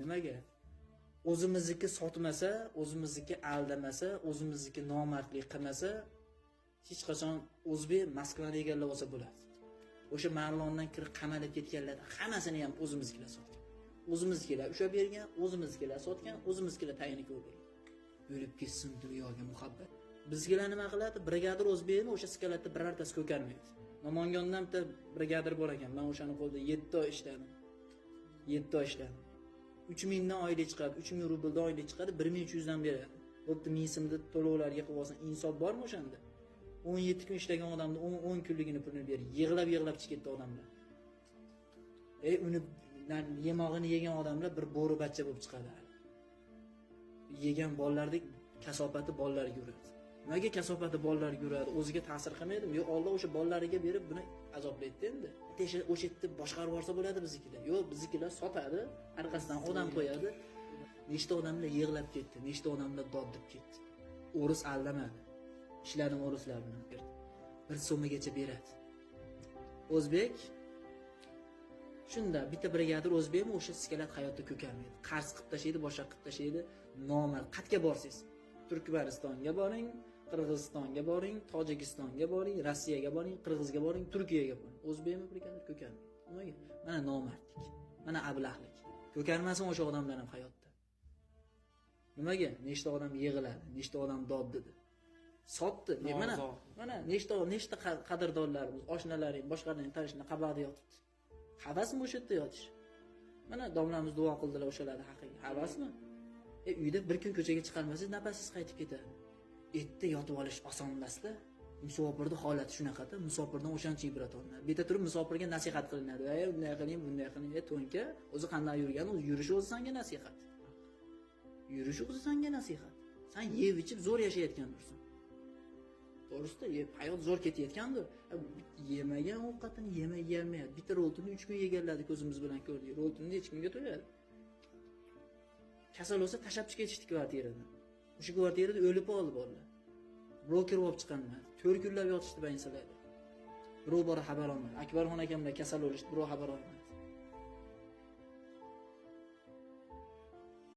Nimaga? O'zimizniki sotmasa, o'zimizniki aldamasa, o'zimizniki nomardlik qilmasa, hech qachon o'zbek Moskvani egallab olsa bo'ladi. O'sha Marlondan kirib qamalib ketganlar hammasini ham o'zimiznikilar sotgan. O'zimiznikilar ushlab bergan, o'zimiznikilar sotgan, o'zimiznikilar tayini ko'rgan. O'lib ketsin dunyoga muhabbat. Bizgilar nima qiladi? Brigadir o'zbekmi o'sha skalatda birortasi ko'karmaydi. Namangandan bitta brigadir bor ekan. Men o'shani qo'lida 7 oy ishladim. 7 oy ishladim. 3000 dan oylik chiqadi, 3000 rubldan oylik chiqadi, 1300 dan beradi. Bo'pti, 1000 so'mda to'lovlarga qilib olsin, insof bormi o'shanda? 17 kun ishlagan odamni 10 kunligini pulini berib, yig'lab-yig'lab chiqib ketdi odamlar. Uni yemog'ini yegan odamlar bir bo'ri bachcha bo'lib chiqadi. Yegan bolalardek kasofati bolalarga yuradi. Nimaga kasofati bolalarga yuradi? O'ziga ta'sir qilmaydimi? Yo'q, Alloh o'sha bolalariga berib buni azoblaydi endi. O'sha yerda boshqarib yuborsa bo'ladi biznikilar. Yo'q, biznikilar sotadi, orqasidan odam qo'yadi. Nechta odamlar yig'lab ketdi, nechta odamlar dod deb ketdi. O'ris aldamadi. Ishladim o'rislar bilan. Bir so'migacha beradi. O'zbek shunda bitta brigadir o'zbekmi o'sha skelet hayotda ko'karmaydi. Qarz qilib tashlaydi, boshqa qilib tashlaydi. Nomard. Qayerga borsangiz, Turkmanistonga boring, Qirg'izistonga boring, Tojikistonga boring, Rossiyaga boring, Qirg'izga boring, Turkiyaga boring. O'zbekmi brigadir ko'karmaydi. Nimaga? Mana nomardlik, mana ablahlik. Ko'karmasin o'sha odamlar ham hayotda. Nimaga? Nechta odam yig'iladi, nechta odam dod dedi. Sotdi. Mana mana nechta qadrdonlarimiz, oshnalaring, boshqalaring tanishlar qabrda yotibdi. Havasmi o'sha yerda yotish? Mana domlamiz duo qildilar o'shalarning haqiga. Havasmi? Uyda bir kun ko'chaga chiqarmasangiz nafasiz qaytib ketadi. Erta yotib olish oson emas-da. Musofirning holati shunaqada, musofirdan o'shancha ibrat olinadi. Bu yerda turib musofirga nasihat qilinadi. Ey, unday qiling, bunday qiling. To'nka, o'zi qanday yurgan, o'zi yurishi o'zi senga nasihat. Yurishi o'zi senga nasihat. Sen yeb ichib zo'r yashayotgandursan. To'g'risida, hayot zo'r ketayotgandir. Yemagan ovqatini yemay yeyolmaydi. Bitta roltini 3 kun yeganlarni ko'zimiz bilan ko'rdik. Roltini necha kunga to'yadi? Kasal bo'lsa tashlab chiqib ketishdi kvartiradan. O'sha kvartirada o'lib qoldi bolalar. Broker bo'lib chiqanlar. 4 kunlab yotishdi bayinsalarda. Birov bora xabar olmadi. Akbarxon akamlar kasal bo'lishdi, birov xabar olmadi.